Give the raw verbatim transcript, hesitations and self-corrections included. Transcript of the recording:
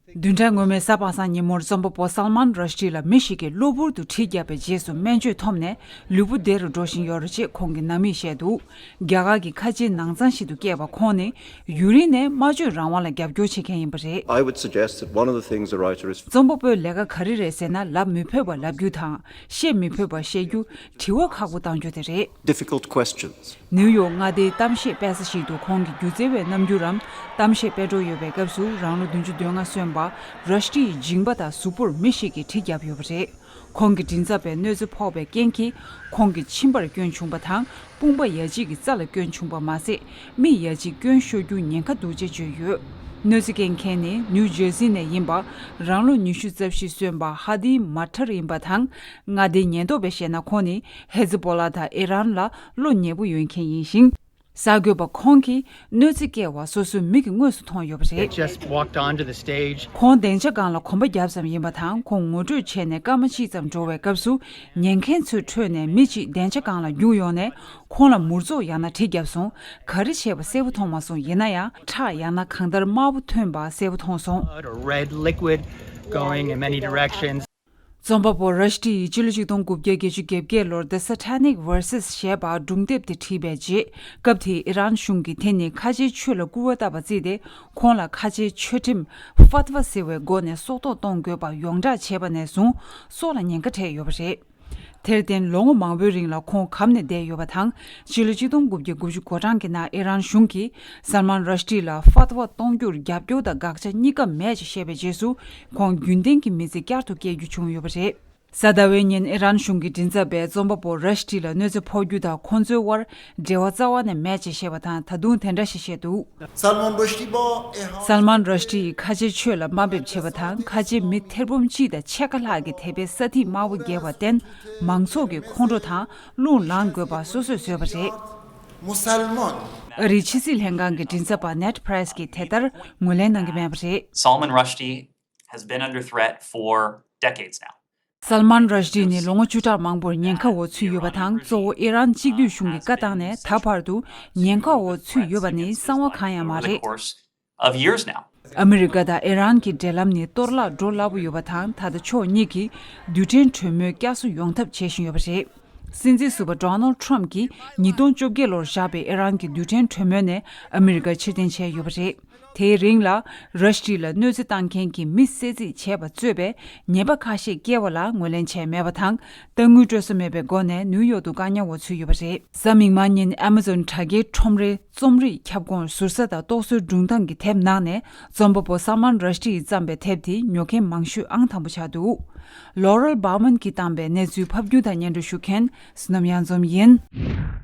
བདུན་ཕྲག་སྔོན་མའི་གཟའ་པ་སངས་ཉིན་མོར་རྩོམ་པ་པོ་སལ་མཱན་ར་ཤི་ཏི་ལ་མི་ཞིག་གིས་གློ་བུར་དུ་གྲི་བརྒྱབ་པའི་རྗེས་སུ་སྨན་བཅོས་ཐོབ་ནས་ལུས་པོ་བདེ་རུ་འགྲོ་བཞིན་ཡོད་རེད་ཅེས་ཁོང་གི་ནང་མིས་བཤད་འདུག་རྒྱ་གར་གྱི་ཁ་ཆེའི་ནང་ཚང་ཞིག་ཏུ་སྐྱེས་པ་ཁོང་ནི་ཡུན་རིང་ནས་སྨྲ་བརྗོད་རང་དབང་ལ་རྒྱབ་སྐྱོར་བྱེད་མཁན་ཡིན་པ་རེད། I would suggest that one of the things a writer is རྩོམ་པ་པོའི་ལས་ཀ་ག་རེ་རེད་ཟེར་ན། ལབ་མི་ཕོད་པ་ལབ་རྒྱུ་དང་བཤད་མི་ཕོད་པ་བཤད་རྒྱུ། དྲི་བ་ཁག་པོ་བཏང་རྒྱུ་དེ་རེད། Difficult questions. ནིའུ་ཡོག་མངའ་སྡེའི་གཏམ་བཤད་སྤེལ་ས་ཞིག་ཏུ་ཁོང་གི་སྒྱུ་རྩལ་བའི་རྣམ་འགྱུར་རམ་གཏམ་བཤད་སྤེལ་གྲོགས་ཡོད་པའི་སྐབས་སུ་རང་ལོ་བདུན་ཅུ་དོན་ལྔ་སོན་པ་ར་ཤི་ཏིའི་མཇིང་པ་དང་གཟུགས་པོར་མི་ཞིག་གིས་གྲི་བརྒྱབ་ཡོད་པ་རེད། ཁོང་གི་མགྲིན་ཚབ་པས་གནོད་འཚེ་ཕོག་པའི་རྐྱེན་གྱིས་ཁོང་གི་མཆིན་པར་སྐྱོན་བྱུང་པ་དང་དཔུང་པ་ཡ་གཅིག་གི་རྩ་ལ་སྐྱོན་བྱུང་པ་མ་ཟད། མི་ཡ་གཅིག་སྐྱོན་ཤོར་རྒྱུ་ཉེན་ཁ་འདུག་ཅེས་བརྗོད་ཡོད། གནོད་འཚེ་བཀལ་མཁན་ནི་ནིའུ་ཇར་སི་ནས་ཡིན་པ་རང་ལོ་ཉི་ཤུ་རྩ་བཞི་སོན་པ་ཧ་དི་མ་ཐར་ཡིན་པ་དང་། མངའ་སྡེའི་ཉེན་རྟོག་པས་བཤད་ན་ཁོང་ནི་ཧེ་ཛི་པོ་ལ་དང་ཨི་རན་ལ་བློ་ཉེ་པོ་ཡོད་མཁན་ཡིན་ཞིང་། གསར་འགོད་པ་ཁོང་གིས་གནོད་འཚེ་བཀལ་བ་སོ་སོའི་མིག་གིས་དངོས་སུ་མཐོང་ཡོད་པ་རེད། Just walked onto the stage. ཁོང་སྡིངས་ཆ་སྒང་ལ་གོམ་པ་བརྒྱབ་ཙམ་ཡིན་པ་དང་ཁོང་ངོ་སྤྲོད་བྱས་ནས་སྐར་མ་གཅིག་ཙམ་འགྲོ་བའི་སྐབས་སུ་ཉན་མཁན་ཚོའི་ཁྲོད་ནས་མི་གཅིག་སྡིངས་ཆ་སྒང་ལ་རྒྱུགས་ཡོང་ནས་ཁོང་ལ་མུར་ཙོག་ཡང་ན་གྲི་བརྒྱབ་སོང་། ག་རེ་བྱས་པ་གསལ་པོ་མཐོང་མ་སོང་། ཡིན་ན་ཡང་ཁྲག་ཡང་ན་གང་ལྟར་དམར་པོ་ཐོན་པ་གསལ་པོ་མཐོང་སོང་། A red liquid going in many directions. རྩོམ་པ་པོ་ར་ཤི་ཏི་ཡིས་ཕྱི་ལོ་ཆིག་སྟོང་དགུ་བརྒྱ་བརྒྱད་ཅུ་གྱ་བརྒྱད་ལོར་The Satanic Verses ཞེས་པ་སྒྲུང་དེབ་དེ་བྲིས་པའི་རྗེས། སྐབས་དེའི་ཨི་རན་གཞུང་གིས་དེ་ནི་ཁ་ཆེའི་ཆོས་ལ་སྐུར་བ་བཏབ་པ་བརྩིས་ཏེ། ཁོང་ལ་ཁ་ཆེའི་ཆོས་ཁྲིམས་ཕཱ་ཏི་ཝ་ཟེར་བའི་སྒོ་ནས་སྲོག་ཐོག་གཏོང་དགོས་པ་ཡོངས་བསྒྲགས་བྱས་པ་ནས་བཟུང་སྲོག་ལ་ཉེན་ཁ་འཕྲད་ཡོད་པ་རེད། དེར་བརྟེན་ལོ་ངོ་མང་པོའི་རིང་ལ་ཁོང་གམ་ནས་བསྡད་ཡོད་པ་དང་། ཕྱི་ལོ་ཆིག་སྟོང་དགུ་བརྒྱ་དགུ་བཅུ་གོ་གྲངས་ཀྱི་ནང་ཨི་རན་གཞུང་གིས་སལ་མཱན་ར་ཤི་ཏི་ལ་ཕཱ་ཏི་ཝ་གཏོང་རྒྱུར་རྒྱབ་སྐྱོར་དང་དགག་བྱ་གཉིས་ཀ་མེད་ཅེས་བཤད་པའི་རྗེས་སུ། ཁོང་རྒྱུན་ལྡན་གྱི་མི་ཚེ་བསྐྱར་དུ་སྐྱེལ་རྒྱུ་བྱུང་ཡོད་པ་རེད། གཟའ་ཟླ་བའི་ཉིན་ཨི་རན་གཞུང་གི་མགྲིན་ཚབ་པས་རྩོམ་པ་པོ་ར་ཤི་ཏི་ལ་གནོད་འཚེ་ཕོག་རྒྱུ་དང་ཁོང་ཚོའི་དབར་འབྲེལ་བ་རྩ་བ་ནས་མེད་ཅེས་བཤད་པ་དང་། ད་དུང་དེ་འདྲ་ཞིག་བཤད་འདུག་སལ་མཱན་ར་ཤི་ཏི་ཡིས་ཁ་ཆེའི་ཆོས་ལ་དམའ་འབེབས་བྱས་པ་དང་། ཁ་ཆེའི་མི་ཐེར་འབུམ་གཅིག་དང་ཕྱེད་ཀ་ལྷག་གིས་དད་པའི་ས་ཐིག་དམར་པོ་བརྒྱབ་པར་བརྟེན། མང་ཚོགས་ཀྱི་ཁོང་ཁྲོ་དང་རླུང་ལངས་དགོས་པ་སོ་སོས་བཟོས་པ་རེད། ཨ་རིའི་ཕྱི་སྲིད་ལྷན་ཁང་གི་མགྲིན་ཚབ་པ་ནེད་པྲེས་ཀྱིས་དེ་ལྟར་ངོས་ལེན་གནང་གི་མེད་པ་རེད། Salman Rushdie has been under threat for decades now. སལ་མཱན་ར་ཤི་ཏི་ནི་ལོ་ངོ་བཅུ་ཕྲག་མང་པོར་ཉེན་ཁ་འོག་ཚུད་ཡོད་པ་དང་། གཙོ་བོ་ཨི་རན་གཅིག་སྡུད་གཞུང་གི་བཀའ་བཏང་ནས་ད་བར་དུ་ཉེན་ཁ་འོག་ཚུད་ཡོད་པ་ནི་གསང་བ་གང་ཡང་མ་རེད། Of years now. ཨ་མི་རི་ཀ་དང་ཨི་རན་གྱི་འབྲེལ་ལམ་ནི་གཏོར་བརླག་འགྲོ་སླ་པོ་ཡོད་པ་དང་། ད་ལྟ་ཕྱོགས་གཉིས་ཀྱིས་རྡུལ་ཕྲན་གྲོས་མོལ་བསྐྱར་གསོ་ཡོང་ཐབས་བྱེད་བཞིན་ཡོད་པ་རེད། སྲིད་འཛིན་ཟུར་པ་ཌོ་ནལ་ཌི་ཊརམ་ཕི་གྱིས་ཉིས་སྟོང་བཅོ་བརྒྱད་ལོར་བཞག་པའི་ཨི་རན་གྱི་རྡུལ་ཕྲན་གྲོས་མོལ་ནས་ཨ་མི་རི་ཀ་ཕྱིར་འཐེན་བྱས་ཡོད་པ་རེད། དེའི་རིང་ལ་ར་ཤི་ཏི་ལ་གནོད་འཚེ་བཏང་མཁན་གྱི་མི་བསད་རྩིས་བྱས་པ་གཙོས་པའི་ཉེས་པ་ཁ་ཤས་བཀལ་བ་ལ་ངོས་ལེན་བྱས་མེད་པ་དང་། གཏའ་དངུལ་སྤྲོད་ས་མེད་པའི་སྒོ་ནས་ནིའུ་ཡོག་ཏུ་བཀག་ཉར་འོག་ཚུད་ཡོད་པ་རེད། གཟའ་མིག་དམར་ཉིན་ཨེ་མ་ཛོན་དྲ་རྒྱའི་ཁྲོམ་རའི་རྩོམ་རིག་ཁྱབ་ཁོངས་ཟུར་ཟ་དང་རྟོག་བཟོའི་སྒྲུང་གཏམ་གྱི་དེབ་ནང་ནས་རྩོམ་པ་པོ་སལ་མཱན་ར་ཤི་ཏི་ཡིས་བརྩམས་པའི་དེབ་དེ་ཉོ་མཁན་མང་ཤོས་ཨང་དང་པོ་ཆགས་འདུག་ལོ་རལ་བྷ་མན་གྱིས་བཏང་པའི་གནས་ཚུལ་ཕབ་སྒྱུར་དང་སྙན་སྒྲོན་ཞུ་མཁན་བསོད་ནམས་གཡང་འཛོམས་ཡིན།